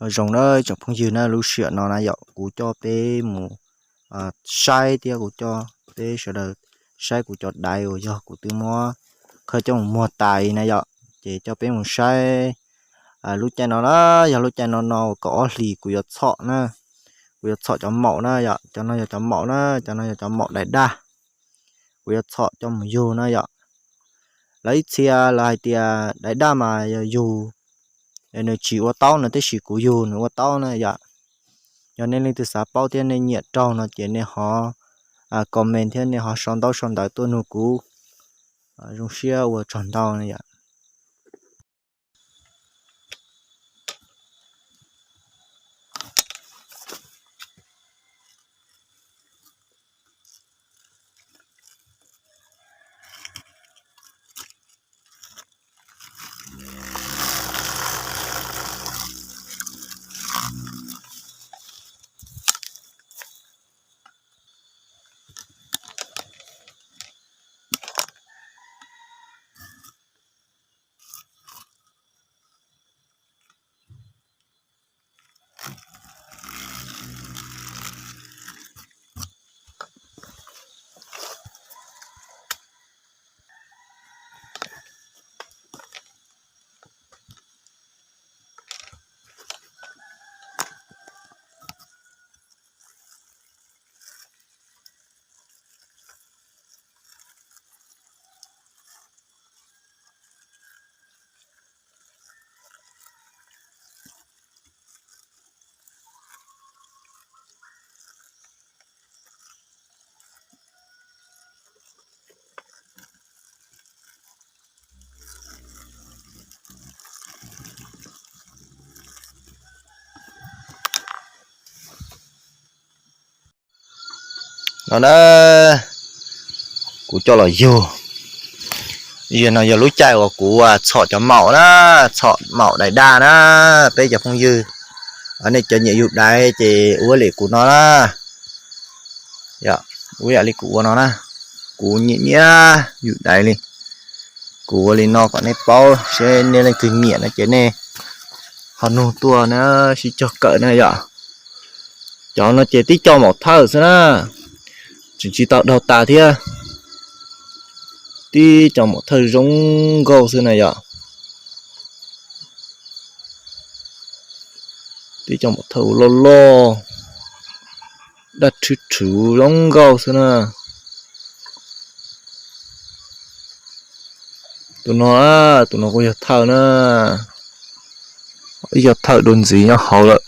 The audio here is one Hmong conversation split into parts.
Ua zoo na tsoom phooj ywg na, lub sij hawm no na yom, kuv coj peb mus saib thiab kuv coj peb sawv daws saib kuv cov daiv uas yog kuv twb muab khawb coj mus muag tas na yom, ces coj peb mus saib lub caij no na, yog lub caij no no uas kaum ob hlis kuv yuav txhom na, kuv yuav txhom cov maum na yom, cov no yog cov maum na, cov no yog cov maum dais daj, kuv yuav txhom coj mus yug na yom. Lawv ib txhia lawv hais tias dais daj mas yog yug nws tsis ua taub no, tab sis kuv yug nws ua taub na yom. Yog nej leej twg xav paub thiab nej nyiam raug no ces nej ho comment thiab nej ho sau ntaub sau ntawv tuaj nug kuv. Zoo siab ua tsaug ntau na yom. No na, kuv coj los yug. Yog no yog lub caij uas kuv txhom cov maum na, txhom maum dais daj na, peb cov phooj ywg. Nej cov nyiam yug daiv ces ua li kuv no na. Ua yam li kuv ua no na, kuv nyiam nyiam yug daiv li. Kuv ua li no kom nej paub seb nej leej twg nyiam no ces nej ho nug tuaj na, sib cog kawm na yom. Cov no ces tib co maum thawj xwb na, tseem tsis tau daug tas thiab. Tib co maum thawj zoo nkauj xwb na yom. Tib co maum thawj loj loj, daj rhwv rhwv zoo nkauj xwb na. Tus no, tus no kuj yog thawj na, ib co thawj dua ntxiv nyob hauv lawm.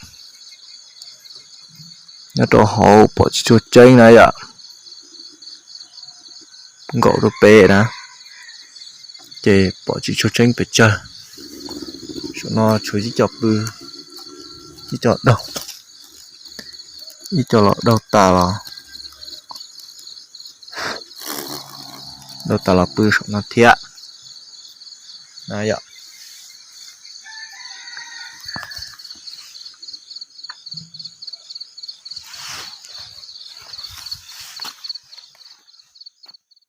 Nyob rau hauv pom tsis tshua tseeb na yom. Nkaum rau pem na, ces pom tsis tshua tseeb pes tsawg. Saum no tshuav ib co pw, ib co daug, ib co los daug tas los, daug tas los pw saum no thiab na yom.